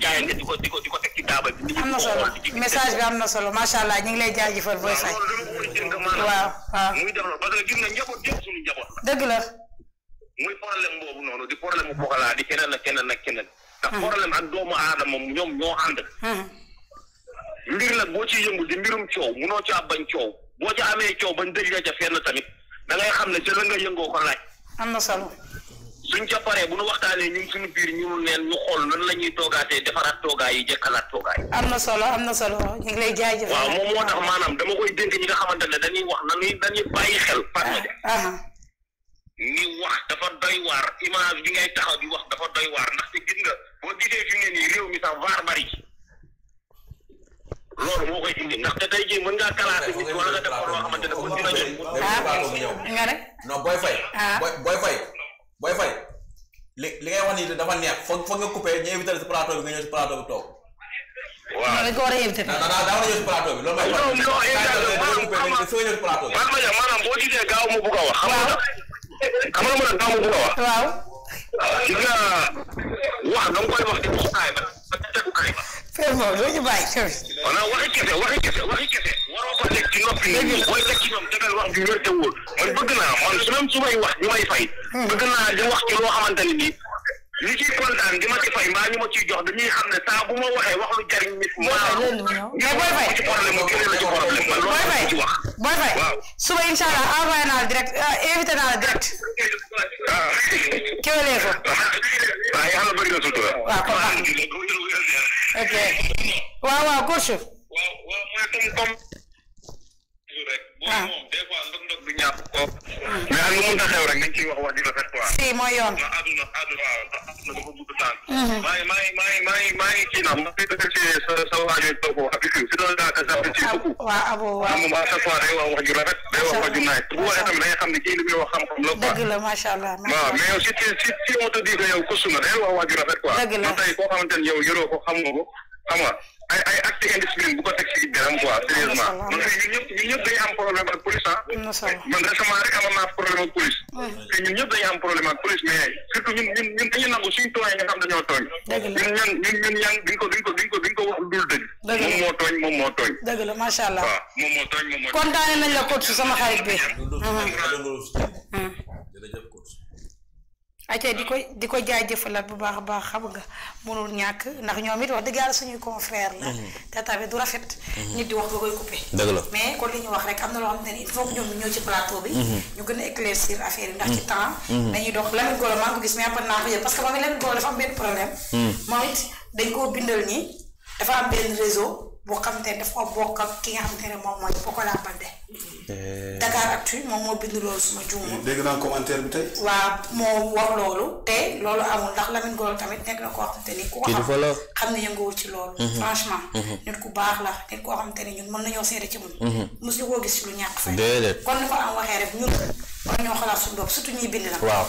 jaayante di ko teg ci taabal bi. am na solo message bi am na solo macha allah ñu ngi lay jaajëfal Boy Faye. waaw muy def parce que gis nga njaboot jëm suñu njaboot la. dëgg la. muy problème boobu noonu di problème mu Pokola di keneen ak keneen ak keneen. ndax problème ak doomu aadama ñoom ñoo ànd. mbir nag boo ciy yëngu di mbirum coow munoo caa bañ coow boo ca amee coow bañ dëj la ca fenn tamit da ngay xam ne ca la nga yëngoo ko laaj. am na solo. suñ ca paree bu nu waxtaanee ñun suñu biir ñu neen ñu xool nan la ñuy toogaatee defaraat toogaay yi jëkkalaat toogaay. am na solo ñu ngi lay jaajëfal. waaw moom moo tax maanaam dama koy dénk ñi nga xamante ne dañuy wax dañuy bàyyi xel. ni wax dafa doy waar image bi ngay taxaw di wax dafa doy waar ndaxte gis nga boo gisee fi mu ne nii réew mi sax vaar bari loolu moo koy indi ndaxte tey jii mën ngaa kalaate nit wala nga def ko loo xamante ne kon dina ñëw. nga ne. non Boy Faye. Boy Faye li ngay wax nii dafa neex foog nga coupé ñu invité si plateau bi nga ñëw si plateau bi toog. waaw dañ ko war a invité. daa war a ñëw si plateau bi loolu mooy. maanaam boo gisee gaaw ma bugg a wax. xam nga mën a gaaw ma bugg a wax. waaw. gis nga wax da nga koy wax ci sukaay ba tegukaay ba. Père Mbow doo ñu bàyyi kër. voilà waxi kese waroo ko teg ci noppi nit booy teg ci ñoom tegal wax ju wér te wóor man bëgg naa man même su may wax ñu may fay. bëgg naa di wax ci loo xamante ne nii ñi ciy kontaan di ma ci fay mbaa ñu ma ciy jox dañuy xam ne saa bu ma waxee wax lu jariñ nit. mais Boy Faye ci problème mu génne la ci problème man loolu la ci wax. Boy Faye suba incha allah envoyé naa la direct invité naa la direct. kéwalee ko. waaw yàlla bëri na sutura. waaw kon ok waaw coach. waaw mooy comme rek boo moom des fois ndog du ñàkk ko mais ak lu mënta xew rek nañ ciy wax ji rafet quoi. si mooy yoon. waaw àdduna dafa gudd tànk. maa ngi kii nag ma ngi remercier sa waajur toog ak si doon daa ka sax ci beaucoup. waaw abo waaw moom à chaque fois day wax ju rafet day wax ju naaj bu waxee tamit da ngay xam ne kii li muy wax xam-xam la quoi. dëgg la macha allah. waaw mais aussi si on te dit que yow kusu na day wax ju rafet quoi. dëgg la tey koo xamante ne yow yoroo ko xam nga ko xam nga ay acte indiscipline bu ko teg si biiram quoi sérieusement man ñun ñëpp dañu am problème ak police man récemment rek amoon naa problème ak police te ñun ñëpp dañu am problème ak police mais surtout ñun dañu nangu suñu tooñ nga xam dañoo tooñ ñun yang duñ ko wax dul dëgg moom moo tooñ dëgg la macha allah waaw moom moo tooñ kontaane nañ la coach sama xarit bi ayca di ko jaajëfalaat bu baax a baax xam nga mënul ñàkk ndax ñoom it wax dëgg yàlla suñuy confrère la te tamit du rafet nit di wax nga koy coupé dëgg la mais kon li ñu wax rek am na loo xam ne il faut que ñoom ñëw ci plateau bi ñu gën a éclaircir affaire yi ndax ci temps dañuy dox Lamine Golo maa ngi ko gis mais après naa ko jël parce que moom it Lamine Golo dafa am benn problème moom it dañ koo bindal nii dafa am benn réseau boo xamante ne daf ko bokk ak ki nga xamante ne moom mooy Pokola Baldé Dakaractu moom moo bind loolu suma juumul. dégg naa commentaire bi tey. waaw moo wax loolu te loolu amul ndax Lamine Golo tamit nekk na koo xamante ni ku ko xam ne yënguwul ci loolu. franchement nit ku baax la nit koo xamante ni ñun mën nañoo seede ci mun. mosuñu koo gis ci lu ñàkk fay. déedéet kon ni ko am waxee rek ñun war nañoo xalaat suñu bopp surtout ñuy bind nag. waaw.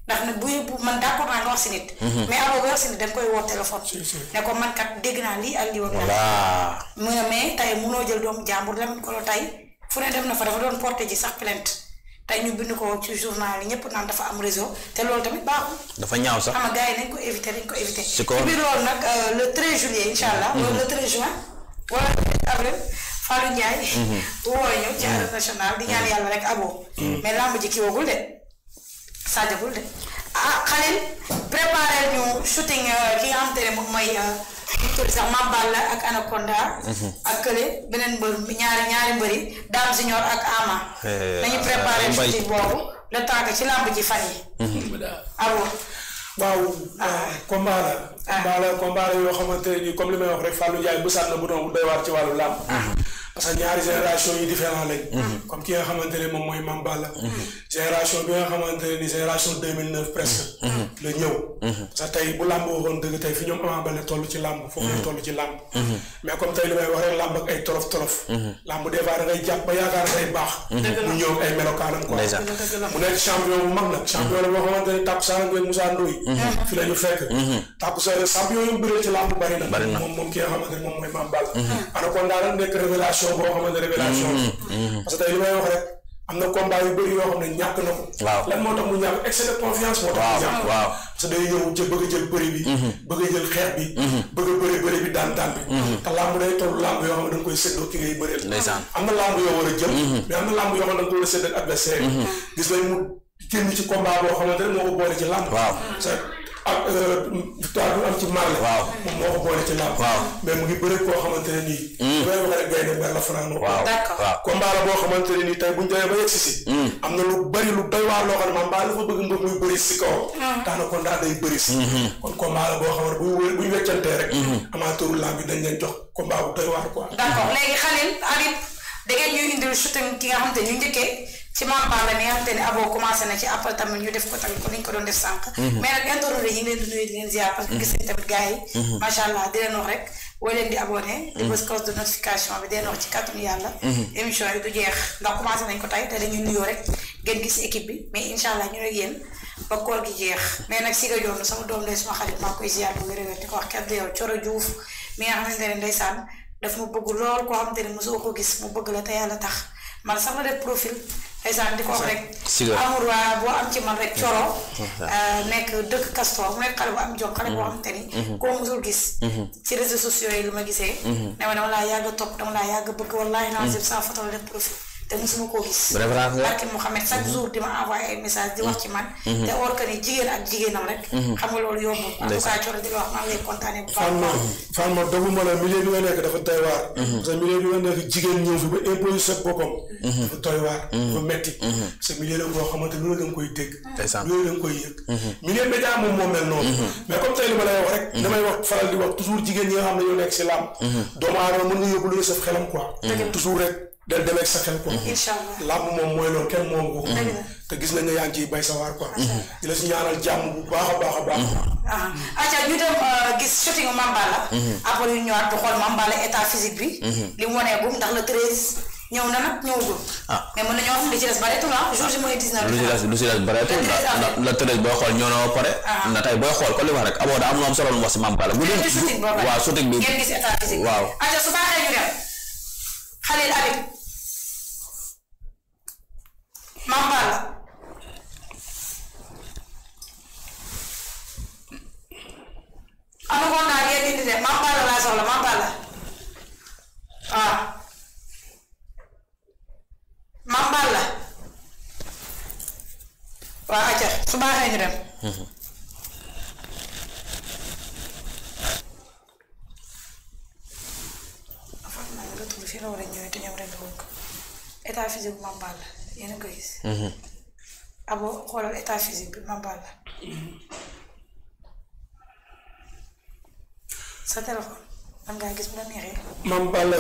ndax nag bu man d'accord naa nga wax si nit. mais aloo nga wax si nit danga koy woo téléphone. ne ko man kat dégg naa lii ak lii wax voilà. mu ne mais tey munoo jël doomu jàmbur Lamine Golo tey fu ne dem na fa dafa doon porté ji sax plainte tey ñu bind ko ci journal yi ñëpp naan dafa am réseau te loolu tamit baaxul. dafa ñaaw sax xam nga gars yi nañ ko éviter dañ ko éviter. ci biir loolu nag le 13 juillet incha allah. le 13 juin wala avril Fallou Ndiaye. woo ñëw ci arène nationale di ñaan yàlla rek abo. mais lamb ji kii wagul de saajagul de. ah Khalil préparé ñu shooting ki nga xamante ne moom mooy sax Mame Balla ak Anaconda. ak Kële beneen mbër ñaari mbëri Dame Junior ak Ama. nañu préparé shooting boobu le temps que ci làmb ji fan yi. awo. waaw combat la yoo xamante ne nii comme li may wax rek Fallou Ndiaye bu sànn bu doon doy waar ci wàllu làmb. parce que ñaari génération yi différent lañ. comme ki nga xamante ne moom mooy Mame Balla. génération bi nga xamante ne ni génération 2009 presque. la ñëw. parce que tey bu làmb waxoon dëgg tey fi ñoom Ama Baldé toll ci làmb foofu lañ toll ci làmb. mais comme tey li may wax rek làmb ak ay tolof. làmb des fois da ngay jàpp ba yaakaar day baax. mu ñëw ay melokaanam quoi. mu nekk champion bu mag nag. champion la boo xamante ne tàpp saa ngeen Moussa Ndoye. fi la ñu fekk. tàpp sa champion yu bëree ci làmb bari na. moom ki nga xamante ne moom mooy Mame Balla. Anaconda nag nekk révélation boo xamante révélation parce que tey li may wax rek am na combat yu bëri yoo xam ne ñàkk na ko. waaw lan moo tax mu ñàkk excès de confiance moo tax mu ñàkk. waaw parce que day ñëw ca bëgg a jël bëri bi. bëgg a jël xeex bi. bëgg a bëri bi daan bi. te làmb day toll làmb yoo xam ne da nga koy séddoo ki ngay bëreel. ndeysaan am na làmb yoo war a jël. mais am na làmb yoo xam ne da nga ko war a séddoo ak adversaire. gis nañ mu génn ci combat boo xamante ne moo ko boole ci làmb. waaw ak victoire bi am ci Marley. waaw moom moo ko boole ci làmb. waaw mais mu ngi bëri koo xamante ne nii. bu may wax rek gaynde mer la fanaan. waaw d'accord combat la boo xamante ne nii tey buñ demee ba yegg si. am na lu bari lu doy waar loo xam ne maam Ba dafa bëgg mbër muy bëri si kaw. daanaka kon daal day bëri si. kon combat la boo xam ne buñ weccantee rek. amateuru làmb bi dañ leen jox combat bu doy waar quoi. d'accord léegi Khalil Habib da ngeen ñuy indil shooting ki nga xamante ñu njëkkee ci Mame Balla mi nga xamante ne Abo commencé na ci après tamit ñu def ko tamit ko ni ñu ko doon def sànq. mais nag internet yi ñu ngi leen di nuyu di leen ziar parce que gis nañ tamit gars yi. macha allah di leen wax rek woo leen di abonné. di bës cloche de notification bi di leen wax ci kàttanu yàlla. émission yi du jeex ndax commencé nañ ko tey te dañuy nuyoo rek ngeen gis équipe bi mais incha allah ñu ne yéen ba koor gi jeex mais nag Siga Dione sama doom day suma xarit maa koy ziar bu wér-wér di ko wax kenn du yow Coro Diouf mi nga xamante ne ndeysaan daf ma bëgg lool koo xamante ne mosoo ko gis mu bëgg la te yàlla tax man sama def profil ndeysaan di ko wax rek amour waa boo am ci man rek Coro nekk dëkk Castor mu nekk xale bu am jom xale boo xamante ni koo mosul gis ci réseaux sociaux yi lu ma gisee ne ma dama laa yàgg topp dama laa yàgg bëgg wallaahi naa jëm saa photo la def profil te mosuma koo gis barke Mouhamed chaque jour di ma envoyé ay message di wax ci man te or que ni jigéen ak jigéenam rek xam nga loolu yombul en tout cas Coro di la wax maa ngi lay kontaane bu baax fan ma doguma la milieu bi nga nekk dafa doy waar parce que milieu bi nga nekk jigéen ñëw fi ba imposé sa boppam dafa doy waar dafa metti parce que milieu la boo xamante lu la da nga koy dégg lu la da nga koy yëg milieu média moom moo mel noonu mais comme tey li ma lay wax rek damay wax faral di wax toujours jigéen ñi nga xam ne ñoo nekk si làmb doomu aadama mën nga yóbbu lu la saf xelam quoi toujours rek del demee sa xel quoi. incha allah làmb moom mooy loolu kenn moom ko. te gis nañ ne yaa ngi ciy bay sa waar quoi. di la si ñaanal jàmm bu baax a baax a baax. acca ñu dem gis shooting Mame Balla. après ñu ñëwaat du xool Mame Balla état physique bi. li mu waneegum ndax le 13 ñëw na nag ñëwagul. mais mën nañoo wax li ci des bareetul ah jour ji mooy 19. lu ci des bareetul la 13 booy xool ñëw na ba pare. na tey booy xool ko li wax rek Abo daa am lu am solo lu wax si Mame Balla. waaw shooting bi ngeen gis état physique. waaw acca su baaxee ñu dem Khalil Habib Mame Balla am na ko naa ngeen indi de Mame Balla laa soxla Mame Balla waaw Mame Balla waaw acca su baaxee ñu dem fii la war a ñëwee te ñoom ren ko état physique bu Mame Balla yéen a ngi koy gis. Abo xoolal état physique bi Mame Balla sa téléphone man ngaa gis bu la neexee. Mame Balla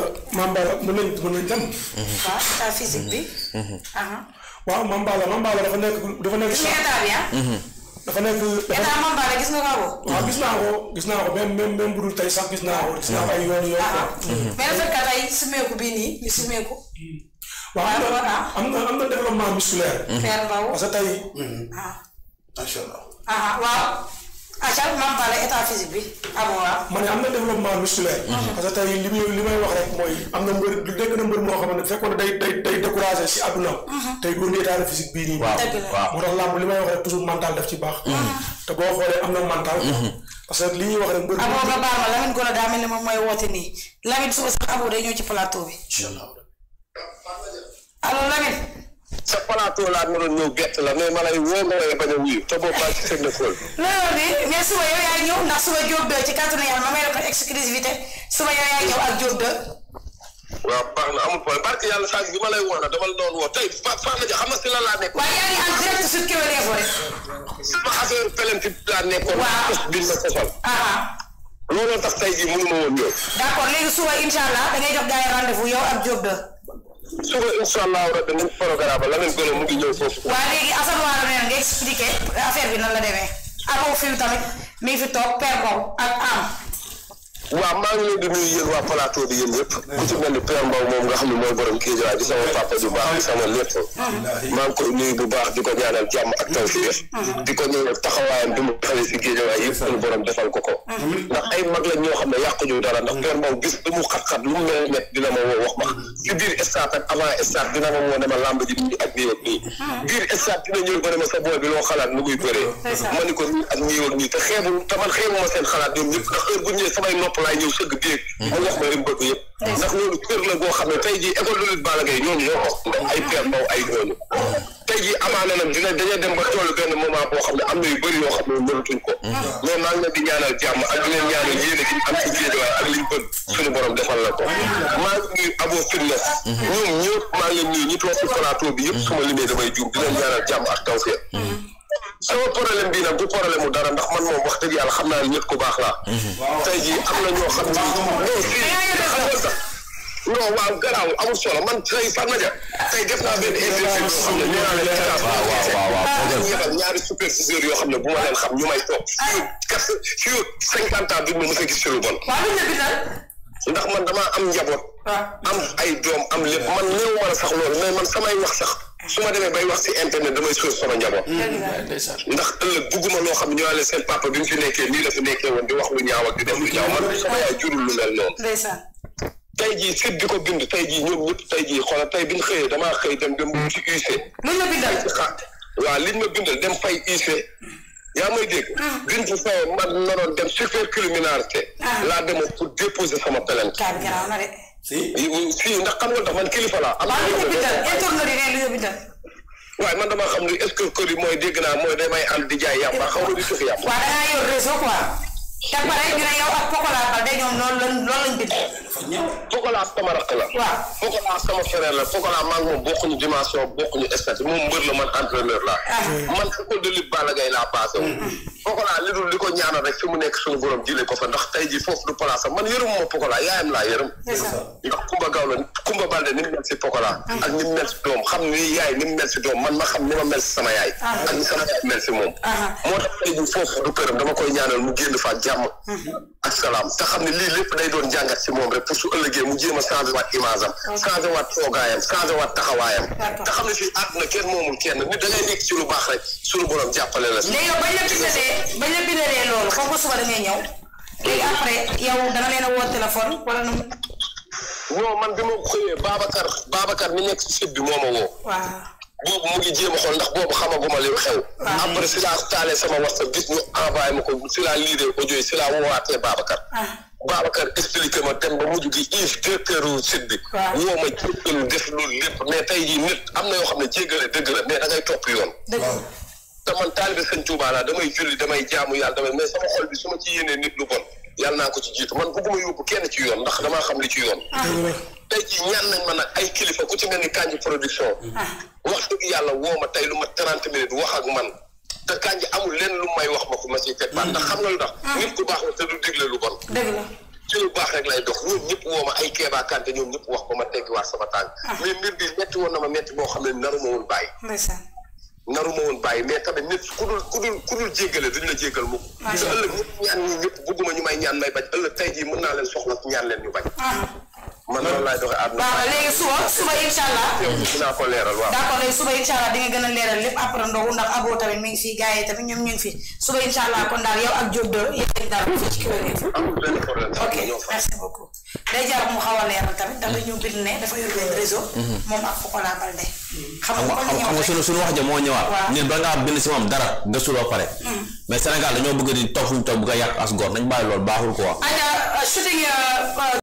mën nañ dem. waaw état physique bi. waaw Mame Balla dafa nekk. gis nga état bi dafa nekk état Mame Balla gis nga ko Abo. waaw gis naa ko même bu dul tey sax gis naa ko ay yoon mais le fait que tey sumeeku bii nii ñu sumeeku. waaw am na développement musculaire. Père Mbaw parce que tey. macha allah. waaw. acca Mame Balla état physique bi Abo waaw. ma ne am na développement musculaire. parce que tey li may wax rek mooy am na mbër lu nekk na mbër moo xam ne fekkoon day découragé si àdduna. tey du état de physique bii nii. waaw moo tax làmb li may wax rek toujours mental daf ci baax. te boo xoolee am na mental. parce que li ñuy wax rek mbër. Abo nga baal ma Lamine Golo daa mel ni moom mooy woote nii Lamine suba sax Abo day ñëw ci plateau bi. incha allah. allo Lamine. sa plateau laa naroon ñëw gerte la mais ma lay woo nga waaye bañ a wuyu te boobu maa ci seen école. loolu nii mais suba yow yaay ñëw ndax suba Diop 2 ci kàttanu yàlla ma may la ko exclusivité suba yow yaay ñëw ak Diop 2. waaw baax na amul problème parce que yàlla saa bi ma lay woo na dama la doon woo tey Fane la xam nga si la laa nekk. waaye yaa ngi en direct sur Kewel Info rek. sama affaire pelem fi laa nekkoon. waaw bi ma sosal. looloo tax tey jii mënu ma woon ñëw. d'accord léegi suba incha allah da ngay jox gars yi rendez-vous yow ak Diop 2. suba incha allah rabbi nañ programme la Lamine Golo mu ngi ñëw foofu. waaw léegi Assane Waalo nee na nga expliqué affaire bi nan la demee Abo fi tamit mi ngi fi toog Père Mbow ak Am. waaw waaw maa ngi leen di nuyu yéen waa plateau bi yéen ñëpp ku ci mel ni Père Mbow moom nga xam ne mooy borom Guédiawaye di sama papa ju baax di sama lépp maa ngi koy nuyu bu baax di ko ñaanal jàmm ak tawfiix di ko ñëwal taxawaayam bi mu taxawee si Guédiawaye yëpp suñu borom defal ko ndax ay mag la ñoo xam ne yàquñu dara ndax Père Mbow bis bi mu xat-xat lu mu mel net dina ma woo wax ma ci biir stade ak avant stade dina ma woo ne ma làmb ji nii ak nii ak nii biir stade dina ñëw ba ne ma sa booy bi loo xalaat nu muy bëree ma ni ko nii ak nii ak nii te man xeebuma seen xalaat ñoom ñëpp ndax heure bu ñëwee samay nopp laay ñëw sëgg déeg ma wax ma lim bëgg yëpp ndax loolu kër la goo xam ne tey jii école de lutte Balla Gaye ñooñu ñoo ko ay Père Mbow ay ñooñu tey jii amaana nag dañuy dem ba toll benn moment boo xam ne am na yu bëri yoo xam ne mënatuñ ko mais maa ngi leen di ñaanal jàmm ak di leen ñaanal yéene gi am ci Guédiawaye ak liñ bëgg suñu borom defal la ko maa ngi nuyu Abo Fitness ñoom ñëpp maa ngi leen nuyu ñi toog ci plateau bi yëpp suma limee damay juum di leen ñaanal jàmm ak tawfeex sama problème bii nag du problème mu dara ndax man moom wax dëgg yàlla xam naa ne nit ku baax laa tey jii am na ñoo xam ne non fii xam nga sax non waaw garaaw amul solo man tey Fatma Dia tey def naa benn interview yoo xam ne ñu naa leen waaw ñebal ñaari superviseur yoo xam ne bu ma leen xam ñu may toog fii 50 ans duñ ma mës a gis ci lu bon ndax man damaa am njaboot am ay doom am lépp man néew ma la sax loolu mais man samay wax sax su ma demee bay wax ci internet damay suuf sama njaboot ndax ëllëg bugguma loo xam ne ñoo seen papa bi mu fi nekkee nii la fi nekkee woon di wax lu ñaaw ak di def lu ñaaw man sama yaay jurul lu mel noonu tey jii sit bi ko bind tey jii ñoom ñëpp tey jii xoolal tey bi ñu xëyee damaa xëy dem ci UC waaw liñ ma bindal dem fay UC yaa may dégg biñ ci fay man nonoon dem supercriminalité laa demoon pour déposer sama plainte si ndax xam nga tax man kilifa laa am waaye man dama xam ne escroquerie mooy dégg naa mooy damay am di jaay yàmba xaw ma di tux yàmba waaw dangaa yor réseau quoi te pare ñu ne yow ak Pokola Balde ñoom loolu lañ bind Pokola sama rakk la waaw Pokola sama frère la Pokola maa ngi moom bokkuñu dimension bokkuñu statut moom mbër la man entraîneur la man école de lutte Balla Gaye laa passé Pokola li dul li ko ñaanal rek fi mu nekk suñu borom jëlee ko fa ndax tey jii foofu du place man yërëm ma Pokola yaayam laa yërëm ndax Kumba Gaw la Kumba Balde ni mu mel si Pokola ak ni mu mel si doom xam ni yaay ni mu mel si doom man ma xam ni ma mel si sama yaay ak ni sama yaay mel si moom moo tax tey jii foofu du këram dama koy ñaanal mu génn fa jàmm ak salaam te xam ne lii lépp day doon jàngat si moom rek pour su ëllëgee mu jéem a changé waat image am changé waat toogaayam changé waat taxawaayam te xam ne fii àdduna kenn moomul kenn nit da ngay nekk ci lu baax rek suñu borom jàppale la si. léegi yow bañ la bindalee loolu comme que suba da ngay ñëw léegi après yow danga leen a woo téléphone wala nu. non man bi ma xëyee Babacar mi nekk si site bi moo ma woo. waaw. boobu mu ngi jéem a xool ndax boobu xamaguma li xew. après si laa taalee sama WhatsApp gis ñu envoyé ma ko si laa liiree audio yi si laa woowaatee Babacar. Babacar expliqué ma dem ba mujj gi directeur site bi. woo ma jéggalu def loolu lépp mais tey jii nit am na yoo xam ne jéggale dëgg la mais da ngay topp yoon. te man taalibe Sëñ Tuubaa laa damay julli damay jaamu yàlla damay mais sama xol bi su ma ci yéenee nit lu bon yàlla naa ko ci jiitu man bëgguma yóbbu kenn ci yoon ndax damaa xam li ci yoon. tey jii ñaan nañ ma nag ay kilifa ku ci mel ni Kandji production. wax dëgg yàlla woo ma tey lu ma 30 minutes wax ak man te Kandji amul lenn lu may wax ma fu ma siy teg baat ndax xam nga lu tax. nit ku baax la te du digle lu bon. dëgg la ci lu baax rek lay dox ñoom ñëpp woo ma ay Kéba Kanté ñoom ñëpp wax ko ma teggiwaat sama tànk. mais mbir bi metti woon na ma metti boo xam ne naru ma woon bàyyi. naru ma woon bàyyi mais tamit nit ku dul jéggale duñ la jéggal mukk. te ëllëg ñëpp ñaan ñi ñëpp bugguma ñu may ñaan may bañ ëllëg tey jii mën naa leen soxla ñaan leen ñu bañ. man loolu laay doxee àdduna. waaw léegi suba incha allah. dinaa ko leeral waaw. d'accord léegi suba incha allah di nga gën a leeral lépp après ndogu ndax Abo tamit mi ngi fi gars yi tamit ñoom ñu ngi fi suba incha allah kon daal yow ak Diop de yéen daal fii ci Kewel Info. amul benn problème. ok merci beaucoup. day jar mu xaw a leeral tamit dafa ñu bind ne dafa yor benn réseau. moom ak Pokola Balde. xam nga suñu wax ja moo ñëwaat. waaw nit ba ngaa bind si moom dara gëstu loo pare. mais Sénégal dañoo bëgg di toog fu ñu toog bëgg a yàq as góor nañ bàyyi loolu baaxul quoi.